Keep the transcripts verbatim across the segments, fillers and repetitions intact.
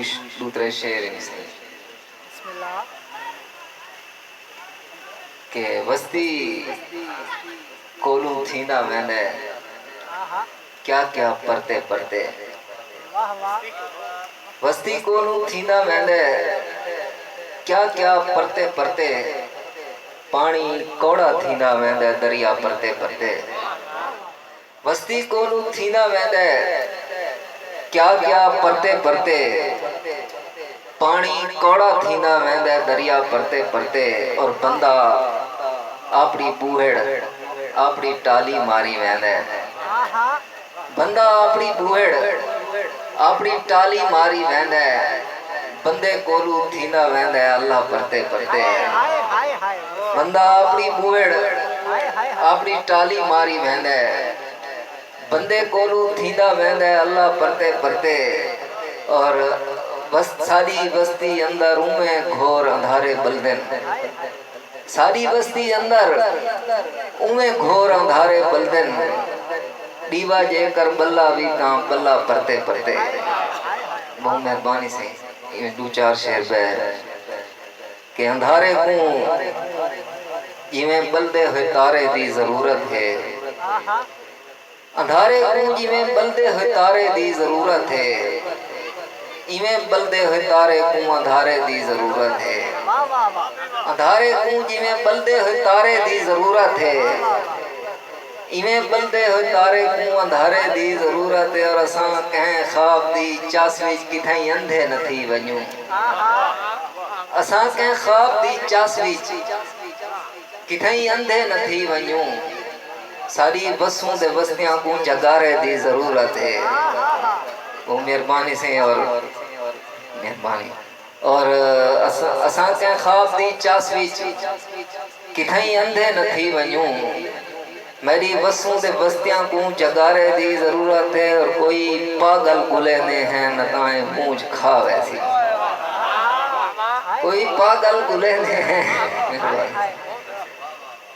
ݙو ترے شعر ہن سئیں۔ کہ وستی کولوں تھیندا ویندے، کیا کیا پرتے پرتے۔ وستی کولوں تھیندا ویندے، کیا کیا پرتے پرتے۔ پاݨی کوڑا تھیندا ویندے، دریا پرتے پرتے۔ وستی کولوں تھیندا ویندے، کیا کیا پرتے پرتے۔ پاݨی کوڑا تھیندا ویندے، دریا پرتے پرتے۔ اور بندہ آپݨی ٻوہڑ، آپݨی ٹالی ماری ویندے۔ بندہ آپݨی ٻوہڑ، آپݨی ٹالی ماری ویندے۔ بندے کولوں تھیندا ویندے، اللہ پرتے پرتے۔ بندہ آپݨی ٻوہڑ، آپݨی ٹالی ماری ویندے۔ بندے کولوں تھیندا ویندے، اللہ پرتے پرتے۔ اور بس ساݙی وستی اندر اونویں گھور اندھارے ٻلدن۔ ساݙی وستی اندر اونویں گھور اندھارے ٻلدن۔ ݙیوا جے کر ٻلا وی تاں ٻلا پرتے پرتے۔ ٻہوں مہربانی سئیں، ایویں ݙو چار شعر پئے کہ اندھارے کوں جیویں ٻلدے ہوئے تارے دی ضرورت ہے۔ اندھارے کوں جیویں ٻلدے ہوئے تارے دی ضرورت ہے، ایویں ٻلدے ہوئے تارے کوں اندھارے دی ضرورت ہے۔ اندھارے کوں جیویں ٻلدے ہوئے تارے دی ضرورت ہے، ایویں ٻلدے ہوئے تارے کوں اندھارے دی ضرورت ہے۔ اور اساں کہیں خواب دی چس وچ کتھائیں اندھے نہ تھی ونڄوں۔ اساں کہیں خواب دی چس وچ کتھائیں اندھے نہ تھی ونڄوں۔ ساݙی وسوں دے وستیاں کوں جڳارے دی ضرورت ہے۔ ٻہوں مہربانی سئیں اور مہربانی۔ اور اساں، اساں کہیں خواب دی چس وچ کتھائیں اندھے نہ تھی ونڄوں۔ میݙی وسوں دے وستیاں کوں جڳارے دی ضرورت ہے۔ اور کوئی پاڳل ڳلیندے ہن تاں اے مونجھ کھا ویسی۔ کوئی پاڳل ڳلیندے ہن۔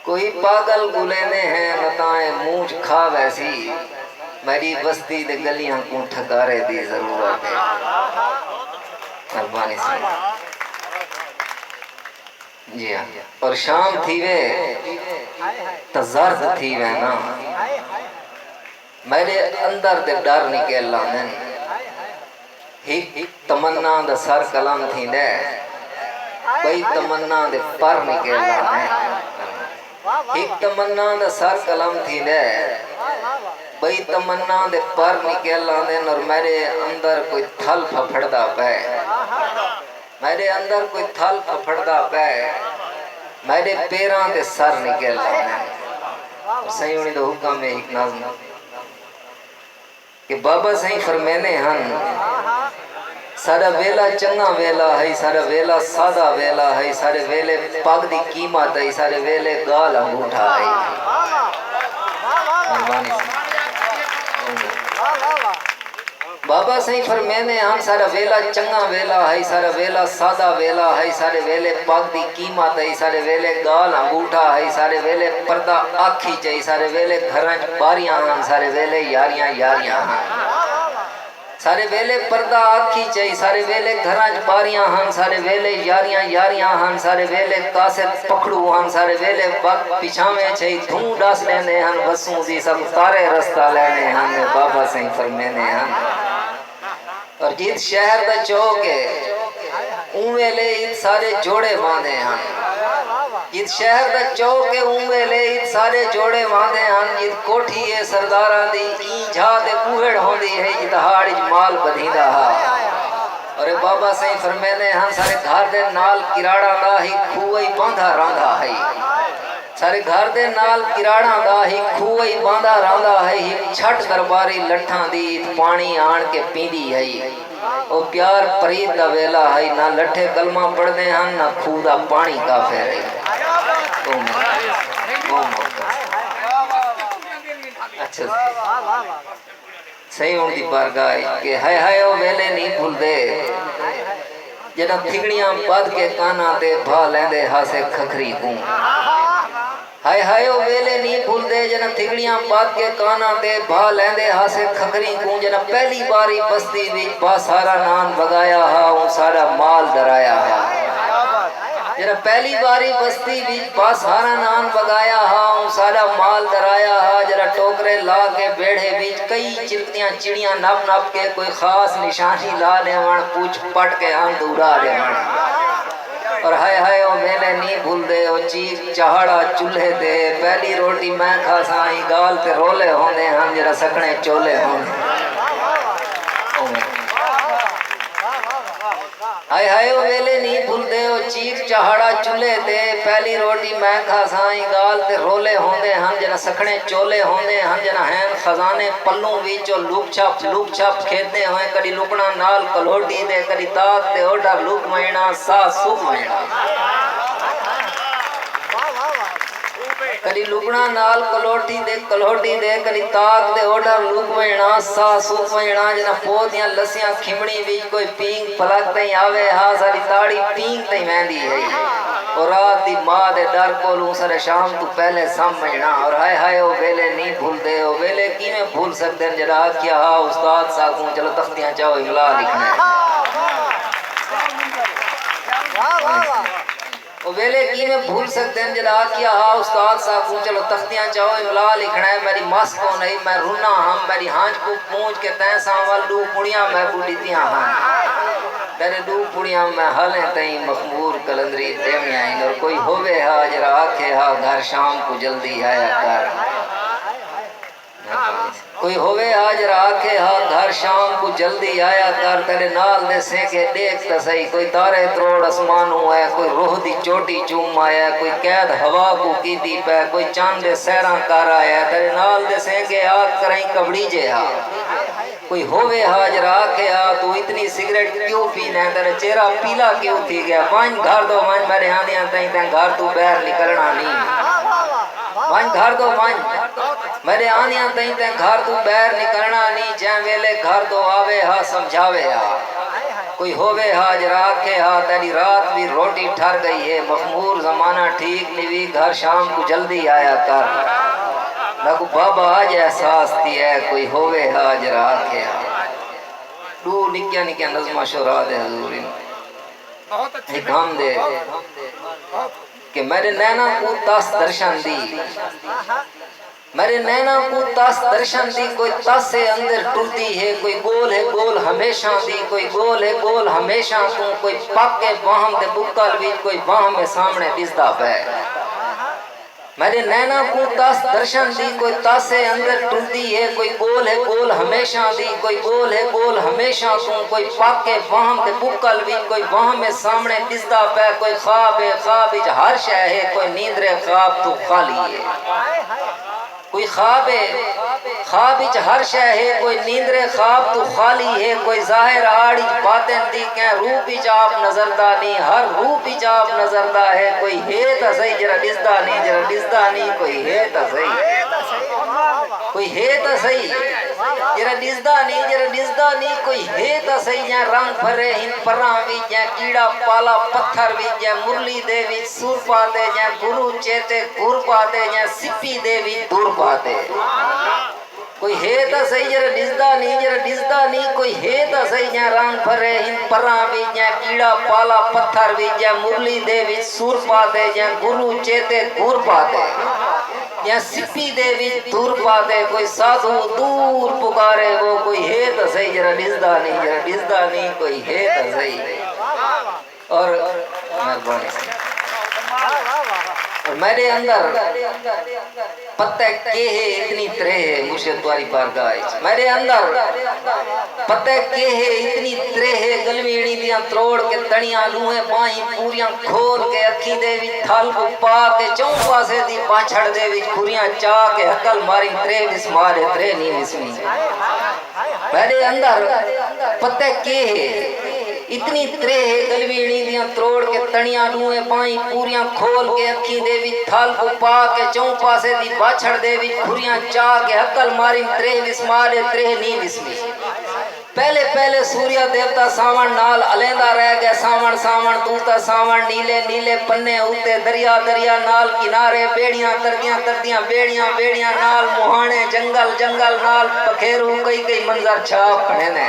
کوئی پاڳل ڳلیندے ہن تاں اے مونجھ کھا ویسی۔ میݙی وستی دے ڳلیاں کوں ٹھکارے دی ضرورت ہے۔ مہربانی سئیں۔ جی ہاں۔ اور شام تھیوے تاں زرد تھی وینداں۔ میݙے اندر دے ݙر نکل آندن۔ ہک تمنا دا سر قلم تھیندے، ٻئی تمنا دے پر نکل آندن۔ ہک تمنا دا سر قلم تھیندے، ٻئی تمنا دے پر نکل آندن۔ اور میݙے اندر کوئی تھل پھپھڑدا پئے۔ میݙے اندر کوئی تھل پھپھڑدا پئے، میݙے پیراں دے سر نکل آندن۔ سئیں ہوݨی دا حکم ہے، ہک نظم کہ بابا سئیں فرمیندے ہن، ساݙا ویلا چنڳا ویلا ہئی، ساݙا ویلا سادہ ویلا ہئی، ساݙے ویلے پڳ دی قیمت ہئی، ساݙے ویلے ڳال انگوٹھا ہئی۔ مہربانی سئیں۔ بابا سئیں فرمیندے ہن، ساݙا ویلا چنڳا ویلا ہئی، ساݙا ویلا سادہ ویلا ہئی، ساݙے ویلے پڳ دی قیمت ہئی، ساݙے ویلے ڳال انگوٹھا ہئی، ساݙے ویلے پردہ اکھ اچ ہئی، ساݙے ویلے گھراں اچ ٻاریاں ہن، ساݙے ویلے یاریاں یاریاں ہن۔ ساݙے ویلے پردہ اکھ اچ ہئی، ساݙے ویلے گھراں اچ ٻاریاں ہن، ساݙے ویلے یاریاں یاریاں ہن، ساݙے ویلے قاصد پکھڑو ہن، ساݙے ویلے وقت پچھاویں چئی دھوں ݙس ݙیندے ہن، وسوں دی سب تارے رستہ لیندے ہن۔ بابا سئیں فرمیندے ہن۔ اور جت شہر دا چوک ہے، اوں ویلے ات سارے جوڑے واندے ہن۔ جت شہر دا چوک ہے، اوں ویلے ات سارے جوڑے واندے ہن۔ جت کوٹھی ہے سرداراں دی، ایں جھا تے ٻوہڑ ہوندی ہے، جت ہاڑ اچ مال ٻدھیندا ہا۔ اور اے بابا سئیں فرمیندے ہن، سارے گھر دے نال کراڑاں دا ہک کھوہ ہئی، باندھا راندا ہئی۔ سارے گھر دے نال کراڑاں دا ہک کھوہ ہئی، باندا راندا ہئی، ہک چھٹ درباری لٹھاں دی ات پاݨی آݨ کے پیندی ہئی۔ او پیار پرید دا ویلا ہئی، نہ لٹھے کلمہ پڑھدے ہن، نہ کھوہ دا پاݨی کافر ہئی۔ ٻہوں محبت، ٻہوں محبت۔ اچھا جی۔ سئیں ہوݨ دی بارگاہ اچ کہ ہائے ہائے او ویلے نی بھلدے، جݙاں تھڳڑیاں ٻدھ کے کاناں تے بھا لیندے ہاسے کھکھری کوں۔ ہائے ہائے او ویلے نی بھلدے جنہاں تھڳڑیاں ٻدھ کے کاناں تے بھا لیندے ہاسے کھکھریں کوں، جنہاں پہلی واری بستی وچ بھا سارا نان وڳایا ہا، اوں ساݙا مال ݙرایا ہا۔ جنہاں پہلی واری بستی وچ بھا سارا نان وڳایا ہا، اوں ساݙا مال ݙرایا ہا، جنہاں ٹوکرے لا کے ویڑھے وچ کئی چلکیاں چڑیاں نپ نپ کے کوئی خاص نشانی لا ݙیوݨ، پچھ پٹ کے ہنگ اݙا ݙیوݨ۔ اور ہائے ہائے او ویلے نی بھلدے او چیک چہاڑا چلھے تے، پہلی روٹی میں کھاساں، ایں ڳالھ تے رولے ہوندے ہن جݙاں سکھݨے چولے ہوندے۔ ہائے ہائے او ویلے نی بھلدے او چیک چہاڑا چلھے تے، پہلی روٹی میں کھاساں، ایں ڳالھ تے رولے ہوندے ہن جݙاں سکھݨے چولے ہوندے ہن، جݙاں ہین خزانے پلوں وچ او لک چھپ لک چھپ کھیݙدے ہوئے کݙی لکݨاں نال کلہوٹی دے، کݙی تاک دے اوڈھر لک ویݨا، ساہ سک ویݨا۔ کݙی لکݨاں نال کلہوٹی دے، کلہوٹی دے، کݙی تاک دے اوڈھر لک ویݨا، ساہ سک ویݨا۔ جݙاں پوہ دیاں لسیاں کھمڑی وچ کوئی پینگ پلک تئیں آوے ہا، ساݙی تاڑی پینگ تئیں ویندی ہئی۔ او رات دی ماء دے ݙر کولوں ساݙے شام توں پہلے سم ویݨا۔ اور ہائے ہائے او ویلے نی بھلدے، او ویلے کیویں بھل سڳدن جݙاں آکھیا ہا استاد ساکوں، چلو تختیاں چاؤ املا لکھݨے۔ او ویلے کیویں بھل سڳدن جݙاں آکھیا ہا استاد ساکوں، چلو تختیاں چاؤ املا لکھݨے۔ میݙی مس کون ہئی، میں رنا ہم، میݙی ہنج کوں پونج کے تیں ساں ول ݙو پڑیاں میکوں ݙتیاں ہن۔ تیݙے ݙو پڑیاں میں حالیں تئیں مخمور قلندری ݙیوݨیاں ہن۔ اور کوئی ہووے ہا جݙاں آکھے ہا گھر شام کوں جلدی آیا کر۔ کوئی ہووے ہا جݙاں آکھے ہا گھر شام کوں جلدی آیا کر، تیݙے نال دے سینگے ݙیکھ تاں سہی، کوئی تارے تروڑ اسمانوں اے، کوئی روہ دی چوٹی چوم آیا، کوئی قید ہوا کوں کیتی پئے، کوئی چن دے سیراں کر آیا، تیݙے نال دے سینگے آکھ کرئیں کبڑیجے ہا۔ کوئی ہووے ہا جݙاں آکھے ہا توں اتنی سگریٹ کیوں پیندیں، تیݙا چہرہ پیلا کیوں تھی ڳیا، ونڄ گھر دو ونڄ، میݙے آندیاں تئیں تیں گھر توں ٻاہر نکلݨا نی۔ ونڄ گھر دو ونڄ۔ میݙے آندیاں تئیں تیں گھر توں ٻاہر نکلݨا نی، جیں ویلے گھر دو آوے ہا سمجھاوے ہا۔ کوئی ہووے ہا جݙاں آکھے ہا تیݙی رات وی روٹی ٹھر ڳئی ہے، مخمور زمانہ ٹھیک نی وی، گھر شام کوں جلدی آیا کر۔ میکوں بابا اڄ احساس تھیا ہے، کوئی ہووے ہا جݙاں آکھے ہا۔ ݙو نکیاں نکیاں نظماں شعراء دے حضور ہن۔ ہک ہم دے کہ میݙے نیناں کوں تس درشن دی، میݙے نیناں کوں تس درشن دی، کوئی تس اے اندر ٹردی ہے، کوئی ڳول ہے ڳول ہمیشاں دی، کوئی ڳول ہے ڳول ہمیشاں توں، کوئی پک اے وہم دے ٻکل وچ، کوئی وہم اے سامݨے ݙسدا پئے۔ میݙے نیناں کوں تس درشن دی، کوئی تس اے اندر ٹردی ہے، کوئی ڳول ہے ڳول ہمیشاں دی، کوئی ڳول ہے ڳول ہمیشاں توں، کوئی پک اے وہم دے ٻکل وچ، کوئی وہم اے سامݨے ݙسدا پئے، کوئی خواب اے خواب وچ ہر شے ہے، کوئی نیندرے خواب توں خالی ہے۔ کوئی خواب اے خواب وچ ہر شے ہے، کوئی نیندرے خواب توں خالی ہے، کوئی ظاہر آڑ وچ باطن دی کہیں روپ وچ آپ نظردا نی، ہر روپ وچ آپ نظردا ہے، کوئی ہے تاں سہی جیڑھا ݙسدا نی، جیڑھا ݙسدا نی، کوئی ہے تاں سہی۔ کوئی ہے تاں سہی جیڑھا ݙسدا نی، جیڑھا ݙسدا نی، کوئی ہے تاں سہی۔ جیں رنگ بھرے ہن پراں وچ، جیں کیڑا پالا پتھر وچ، جیں مرلی دے وچ سر پاتے، جیں گرو چیتے گُر پاتے، جیں سپی دے وچ دُر پاتے۔ کوئی ہے تاں سہی جیڑھا ݙسدا نی، جیڑھا ݙسدا نی، کوئی ہے تاں سہی۔ جیں رنگ بھرے ہن پراں وچ، جیں کیڑا پالا پتھر وچ، جیں مرلی دے وچ سر پاتے، جیں گرو چیتے گُر پاتے، جیں سپی دے وچ دُر پاتے۔ کوئی سادھو دور پکارے وہ، کوئی ہے تاں سہی جیڑھا ݙسدا نی، جیڑھا ݙسدا نی، کوئی ہے تاں سہی۔ اور مہربانی سئیں۔ اور میݙے اندر پتہ کیہے اتنی تریہہ ہے مرشد تہاݙی بارگاہ وچ۔ میݙے اندر پتہ کیہے اتنی تریہہ ہے، ڳلویݨی دیاں تروڑ کے تݨیاں، ݙوہیں ٻاہیں پوریاں کھول کے، اکھیں دے وچ تھل کوں پا کے، چئوں پاسے دی بانجھڑ دے وچ کھریاں چا کے، ہکل ماریں تریہہ وسما ݙے، تریہہ نی وسمی۔ میݙے اندر پتہ کیہے اتنی تریہہ ہے، ڳلویݨی دیاں تروڑ کے تݨیاں، ݙوہیں ٻاہیں پوریاں کھول کے، اکھیں دے وچ تھل کوں پا کے، چئوں پاسے دی بانجھڑ دے وچ کھریاں چا کے، ہکل ماریں تریہہ وسما ݙے، تریہہ نی وسمی۔ پہلے پہلے سوریا دیوتا ساوݨ نال الیندا رہ ڳئے۔ ساوݨ ساوݨ توں تاں ساوݨ، نیلے نیلے پنے اتے دریا دریا نال، کنارے ٻیڑیاں تردیاں تردیاں، ٻیڑیاں ٻیڑیاں نال، مہاݨے جنگل جنگل نال، پکھیرو کئی کئی منظر چھاپ کھڑے نے۔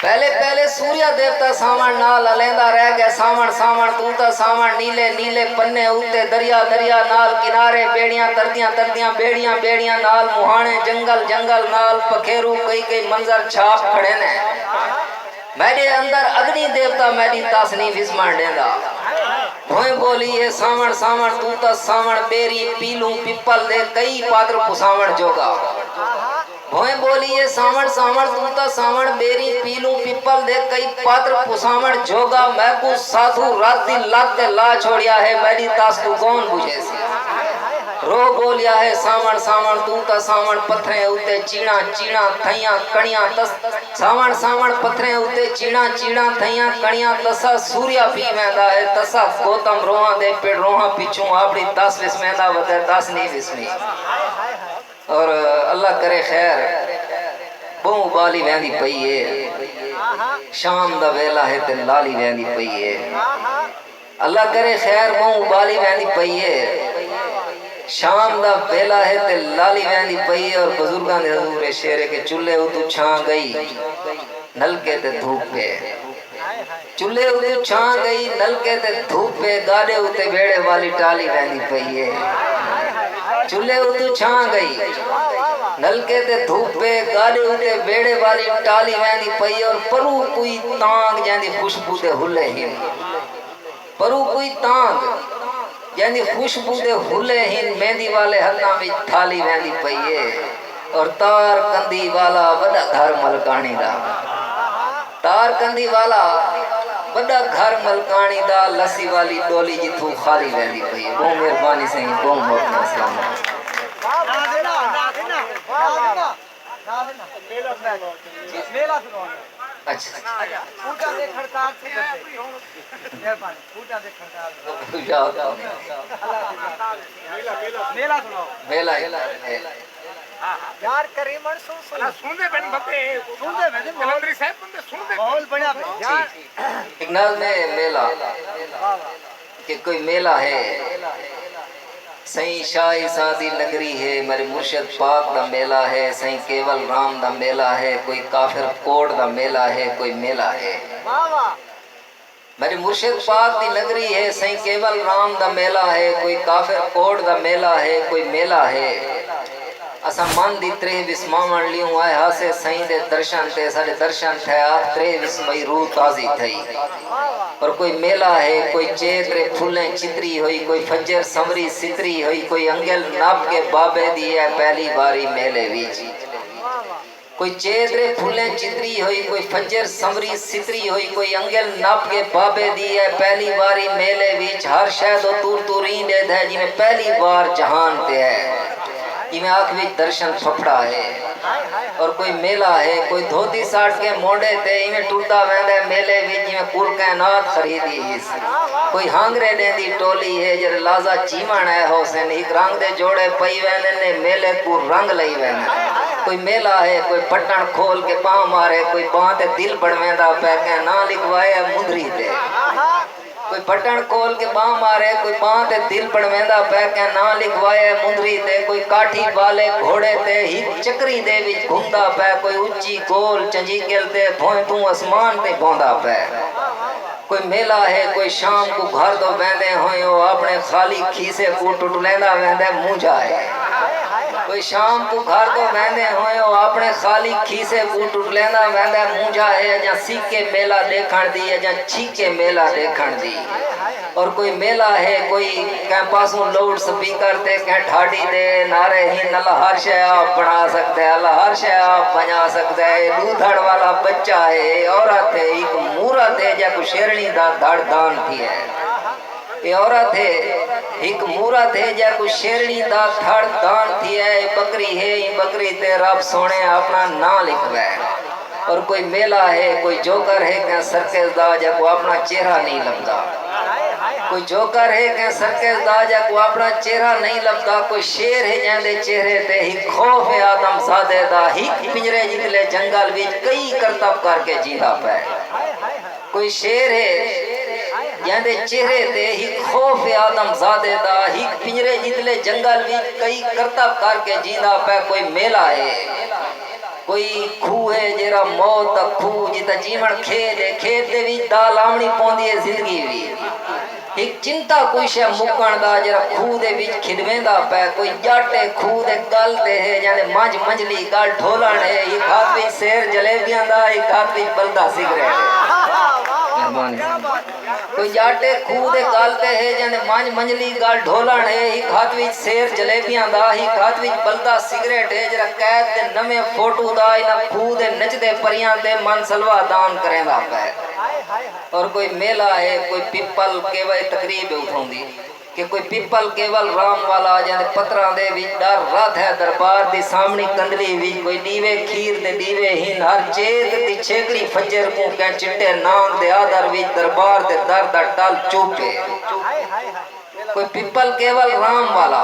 پہلے پہلے سوریا دیوتا ساوݨ نال الیندا رہ ڳئے۔ ساوݨ ساوݨ توں تاں ساوݨ، نیلے نیلے پنے اتے دریا دریا نال، کنارے ٻیڑیاں تردیاں تردیاں، ٻیڑیاں ٻیڑیاں نال، مہاݨے جنگل جنگل نال، پکھیرو کئی کئی منظر چھاپ کھڑے نے۔ میݙے اندر اگنی دیوتا میݙی تاس نی وسمݨ ݙیندا۔ بھوئیں ٻولی اے ساوݨ ساوݨ توں تاں ساوݨ، ٻیری پیلوں پپل دے کئی پاتر پساوݨ جوڳا۔ بھوئیں ٻولی اے ساوݨ ساوݨ توں تاں ساوݨ، ٻیری پیلوں پپل دے کئی پاتر پساوݨ جوڳا۔ میکوں سادھو رت دی لت تے لا چھوڑیا ہے، میݙی تاس کوں کون ٻجھیسی؟ روہ ٻولیا ہے ساوݨ ساوݨ توں تاں ساوݨ، پتھریں اتے چیڑاں چیڑاں تھئیاں کݨیاں تس۔ ساوݨ ساوݨ پتھریں اتے چیڑاں چیڑاں تھئیاں کݨیاں، تسا سوریا پی ویندا ہے، تسا گوتم روہاں دے پڑ روہاں پچھوں اپݨی تاس وسمیندا ودے، تاس نی وسمی۔ اور اللہ کرے خیر، ٻہوں ٻالی ویندی پئی ہے، شام دا ویلا ہے تے لالی ویندی پئی ہے۔ اللہ کرے خیر، ٻہوں ٻالی ویندی پئی ہے، شام دا ویلا ہے تے لالی ویندی پئی ہے۔ اور بزرگاں دے حضور اے شعر ہے کہ چلھے اتوں چھاں ڳئی، نلکے تے دھوپ ہے۔ چلھے اتوں چھاں ڳئی، نلکے تے دھوپ ہے، گاݙے اتے ویڑھے والی ٹالی ویندی پئی ہے۔ چلھے اتوں چھاں ڳئی، نلکے تے دھوپ ہے، گاݙے اتے ویڑھے والی ٹالی ویندی پئی ہے۔ اور پروں کوئی تانگ جیندی خوشبو دے حلے ہن۔ پروں کوئی تانگ جیندی خوشبو دے حلے ہن، مہندی والے ہتھاں وچ تھالی ویندی پئی ہے۔ اور تار کندھی والا وݙا گھر ملکاݨی دا، تار کندھی والا وݙا گھر ملکاݨی دا، لسی والی ݙولی جتھوں خالی ویندی پئی ہے۔ ٻہوں مہربانی سئیں، ٻہوں محبتاں، السلام علیکم۔ میلہ سݨاؤ۔ اچھا۔ بوٹاں دے کھڑتال تھی ݙسے۔ مہربانی، بوٹاں دے کھڑتال۔ یاد آ۔ میلہ سݨاؤ۔ میلہ ہی۔ یار کریمن سو سو۔ بھلا سُݨدے پن بندے۔ سُݨدے پن۔ قلندری صاحب بندے سُݨدے پن۔ ماحول بݨیا پیا۔ یار۔ ٹھیک۔ ہک نظم ہے میلہ۔ واہ واہ۔ کہ کوئی میلہ ہے۔ سئیں شاہ عیسیٰ دی نگری ہے، میرے مرشد پاک دا میلہ ہے، سئیں کیول رام دا میلہ ہے، کوئی کافر کوٹ دا میلہ ہے، کوئی میلہ ہے۔ واہ واہ۔ میرے مرشد پاک دی نگری ہے، سئیں کیول رام دا میلہ ہے، کوئی کافر کوٹ دا میلہ ہے، کوئی میلہ ہے۔ اساں من دی تریہہ وسماوݨ لیوں آئے ہاسے سئیں دے درشن تے، ساݙے درشن تھئے، آکھ تریہہ وسمائی، روح تازی تھئی۔ اور کوئی میلہ ہے، کوئی چیت دے پھلیں چتری ہوئی، کوئی فجر سنوری ستری ہوئی، کوئی انگل نپ کے بابے دی ہے پہلی واری میلے وچ۔ کوئی چیت دے پھلیں چتری ہوئی، کوئی فجر سنوری ستری ہوئی، کوئی انگل نپ کے بابے دی ہے پہلی واری میلے وچ۔ ہر شے دو تور توریں ݙیدھے جیویں پہلی وار جہان تے ہے، جیویں اکھ وچ درشن پھپھڑا ہے۔ اور کوئی میلہ ہے، کوئی دھوتی سٹ کے مونڈھے تے ایویں ٹردا ویندا ہے میلے وچ جیویں کل کائنات خریدی ہیس۔ کوئی ہانگرے ݙیندی ٹولی ہے، جیڑھے لازہ چیوݨ آئے ہوسن، ہک رنگ دے جوڑے پئی ویندن نے میلے کوں رنگ لئی ویندن۔ کوئی میلہ ہے، کوئی بٹݨ کھول کے ٻانہہ مارے، کوئی ٻانہہ تے دل بݨویندا پئے، کہیں ناں لکھوائے ہے مندری تے۔ کوئی بٹݨ کھول کے ٻانہہ مارے، کوئی ٻانہہ تے دل بݨویندا پئے، کہیں ناں لکھوائے ہے مندری تے۔ کوئی کاٹھی والے گھوڑے تے ہک چکری دے وچ گھمدا پئے، کوئی اچی گول چنجیکل تے بھوئیں توں اسمان تے بھوندا پئے۔ کوئی میلہ ہے، کوئی شام کوں گھر توں ویندے ہوئیں او اپݨے خالی کھیسے کوں ٹٹلیندا ویندا ہے، مونجھا ہے۔ کوئی شام کوں گھر توں ویندے ہوئیں او اپݨے خالی کھیسے کوں ٹٹلیندا ویندا ہے، مونجھا ہے۔ اڄاں سیکے میلہ ݙیکھݨ دی، اڄاں چھیکے میلہ ݙیکھݨ دی۔ اور کوئی میلہ ہے، کوئی کہیں پاسوں لاؤڈ سپیکر تے کہیں ڈھاڈی دے نعرے ہن، اللہ ہر شے آپ بݨا سڳدا ہے، اللہ ہر شے آپ ونڄا سڳدا ہے۔ اے ݙودھڑ والا بچہ ہے، اے عورت ہے، ہک مورت ہے، جیکوں شیرݨی دا دھڑ دان تھیا ہے۔ اے عورت ہے، ہک مورت ہے، جیکوں شیرݨی دا دھڑ دان تھیا ہے۔ اے ٻکری ہے، ایں ٻکری تے رب سوہݨے اپݨا ناں لکھوائے۔ اور کوئی میلہ ہے، کوئی جوکر ہے، کہیں سرکس دا، جیکوں اپݨا چہرہ نہیں لبھدا۔ کوئی جوکر ہے کہیں سرکس دا، جا کوں اپݨا چہرہ نئیں لبھدا۔ کوئی شیر ہے جیندے چہرے تے ہک خوف ہے آدم زادے دا۔ ہک پنجرے جتلے جنگل وچ کئی کرتب کر کے جیندا پئے۔ کوئی شیر ہے جیندے چہرے تے ہک خوف ہے آدم زادے دا۔ ہک پنجرے جتلے جنگل وچ کئی کرتب کر کے جیندا پئے۔ کوئی میلہ ہے، کوئی کھوہ ہے جیرھا موت دا کھوہ، جتھاں جیوݨ کھیݙ ہے، کھیݙ دے وچ دال آوݨی پوندی ہے زندگی وی۔ ہک چنتا کوئی شے مکݨ دا، جیرھا کھوہ دے وچ کھݙویندا پئے۔ کوئی ڄٹ ہے کھوہ دے ڳل تے ہے، جیندے منجھ منجھلی ڳل ڈھولݨ ہے۔ ہک ہتھ وچ سیر جلیبیاں دا، ہک ہتھ وچ ٻلدا سگریٹ ہے۔ مہربانی۔ کوئی ڄٹ ہے کھوہ دے ڳل تے ہے، جیندے منجھ منجھلی ڳل ڈھولݨ ہے۔ ہک ہتھ وچ سیر جلیبیاں دا، ہک ہتھ وچ ٻلدا سگریٹ ہے۔ جیرھا قید دے نویں فوٹو دا، انہاں کھوہ دے نچدے پریاں تے من سلوا دان کریندا پئے۔ اور کوئی میلہ ہے، کوئی پیپل کیول، تقریب ہے اتھوں دی، کہ کوئی پیپل کیول رام والا، جیندے پتراں دے وچ ݙر ردھ ہے، دربار دی سامݨی کندلی وچ کوئی ݙیوے کھیر دے ݙیوے ہن، ہر چیت دی چھیکڑی فجر کوں کہیں چٹے نانگ دے آدر وچ دربار دے در دا ٹل چپ ہے۔ کوئی پیپل کیول رام والا،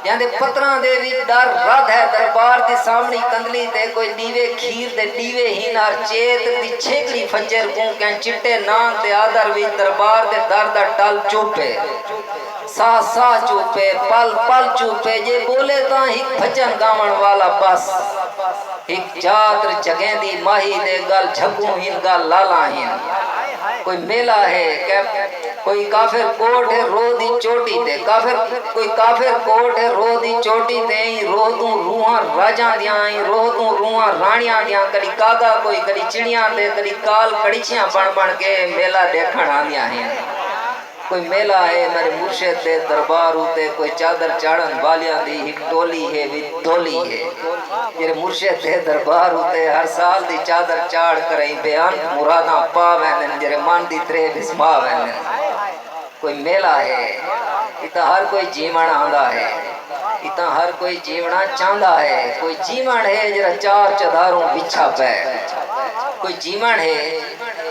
جیندے پتراں دے وچ ݙر ردھ ہے، دربار دی سامݨی کندلی تے کوئی ݙیوے کھیر دے ݙیوے ہن، ہر چیت دی چھیکڑی فجر کوں کہیں چٹے نانگ دے آدر وچ دربار دے در دا ٹل چپ ہے۔ ساہ ساہ چپ ہے، پل پل چپ ہے، جے ٻولے تاں ہک بھڄن ڳاوݨ والا بس۔ ہک چادر جھڳیندی ماہی دے، ڳل جھڳوں ہن، ڳل لالاں ہن۔ کوئی میلہ ہے کہ کوئی کافر کوٹ ہے روہ دی چوٹی تے، کافر، کوئی کافر کوٹ ہے روہ دی چوٹی تے، ایں روہ توں روحاں راجاں دیاں، ایں روہ توں روحاں راݨیاں دیاں، کݙی کاڳا کوئی، کݙی چڑیاں تے، کݙی کال کڑچھیاں بݨ بݨ کے میلہ ݙیکھݨ آندیاں ہن۔ کوئی میلہ ہے میݙے مرشد دے دربار اتے، کوئی چادر چاڑھݨ والیاں دی ہک ٹولی ہے وچ دھولی ہے۔ میݙے مرشد دے دربار اتے ہر سال دی چادر چاڑھ کرئیں بے انت مراداں پا ویندن، جیرھے من دی تریہہ وسما ویندن۔ کوئی میلہ ہے، اتھاں ہر کوئی جیوݨ آندا ہے۔ اتاں ہر کوئی جیوݨا چاہندا ہے۔ کوئی جیوݨ ہے جیرھا چار چدھاروں وچھا پئے۔ کوئی جیوݨ ہے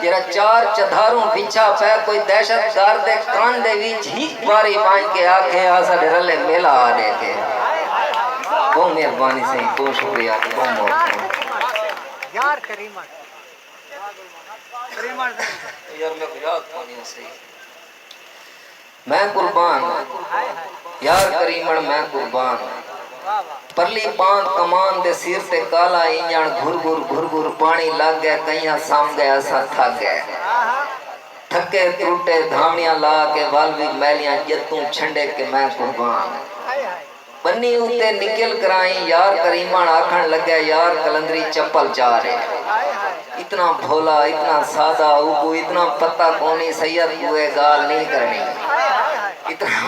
جیرھا چار چدھاروں وچھا پئے۔ کوئی دہشت گرد دے کن دے وچ ہک واری ونڄ کے آکھے، آ ساݙے رلے میلہ آ ݙیکھے۔ بہت مہربانی سئیں، بہت شکریہ، بہت محبت۔ یار کریمن۔ یار میکوں یاد کونی سئیں۔ میں قربان، یار کریمݨ میں قربان۔ پرلی باند کمان دے سر تے کالا انجݨ، گھر گھر گھر گھر پاݨی لڳ ڳئے، کئیاں سم ڳئے، اساں تھک ڳئے۔ تھکے ترٹے دھاوݨیاں لا کے، ول وی میلیاں ڄتوں چھنڈے کے میں قربان۔ ٻنی اتے نکل کرائیں، یار کریمݨ آکھݨ لڳئے، یار قلندری چپل چار ہے۔ اتنا بھولا، اتنا سادہ، اوکوں اتنا پتہ کونی، سید کوں اے ڳالھ نی کرݨی۔ اتنا،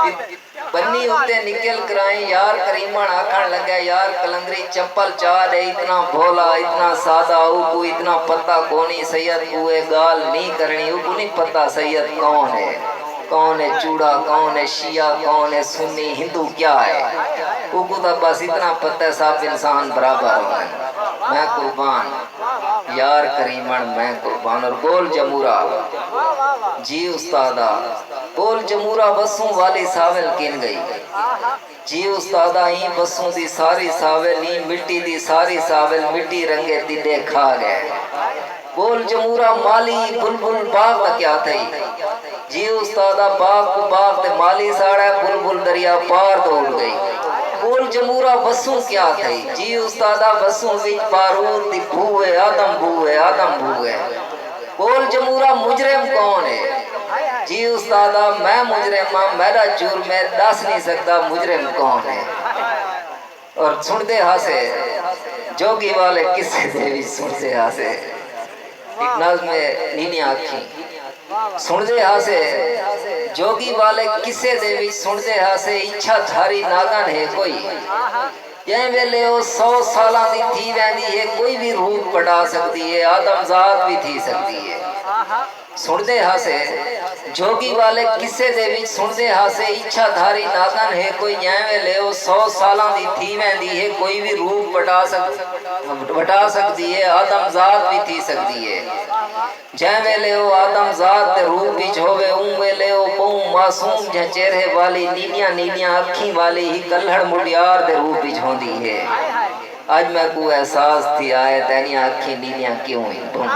ات-، ٻنی اتے نکل کرائیں، یار کریمݨ آکھݨ لڳئے، یار قلندری چپل چار ہے۔ اتنا بھولا، اتنا سادہ، اوکوں اتنا پتہ کونی، سید کوں اے ڳالھ نی کرݨی۔ اوکوں نی پتہ سید کون ہے۔ کون ہے چوڑا، کون ہے شیعہ، کون ہے سنی، ہندو کیا ہے؟ اوکوں تاں بس اتنا پتہ ہے سب انسان برابر ہن۔ میں قربان، یار کریمݨ میں قربان۔ اور ڳول جمورا، جی استادا، ڳول جمورا وسوں والی ساول کن ڳئی۔ جی استادا، ایں وسوں دی ساری ساول، ایں مٹی دی ساری ساول، مٹی رنگے تݙے کھا ڳئے۔ ڳول جمورا مالی، بلبل باغ دا کیا تھئی؟ جی استادا، باغ کوں باغ تے مالی ساڑے، بلبل دریا پار تے اݙ ڳئی۔ ڳول جمورا وسوں کیا تھئی؟ جی استادا، وسوں وچ بارود دی بھو ہے، آدم بھو ہے، آدم بھو ہے۔ ڳول جمورا مجرم کون ہے؟ جی استادا، میں مجرم ہاں، میݙا جرم ہے، ݙس نی سڳدا مجرم کون ہے۔ اور سݨدے ہاسے، جوگی والے قصے دے وچ سݨدے ہاسے۔ ہک نظم ہے، نیلیاں اکھیں۔ سݨدے ہاسے، جوگی والے قصے دے وچ سݨدے ہاسے، اچھا دھاری ناگن ہے کوئی۔ جیں ویلے او سو سالاں دی تھی ویندی ہے، کوئی وی روپ وٹا سڳدی ہے، آدم ذات وی تھی سڳدی ہے۔ سݨدے ہاسے جھوڳی والے قصے دے وچ، سݨدے ہاسے اچھا دھاری نادن ہے کوئی، جیں ویلے او سو سالاں دی تھی ویندی ہے، کوئی وی روپ وٹا سڳ وٹا سڳدی ہے، آدم ذات وی تھی سڳدی ہے۔ جیں ویلے او آدم ذات دے روپ وچ ہووے، اوں ویلے او ٻہوں معصوم جھیں چہرے والی، نیلیاں نیلیاں اکھیں والی ہک الہڑ مٹیار دے روپ وچ ہوندی ہے۔ اڄ میکوں احساس تھیا ہے تیݙیاں اکھیں نیلیاں کیوں ہن؟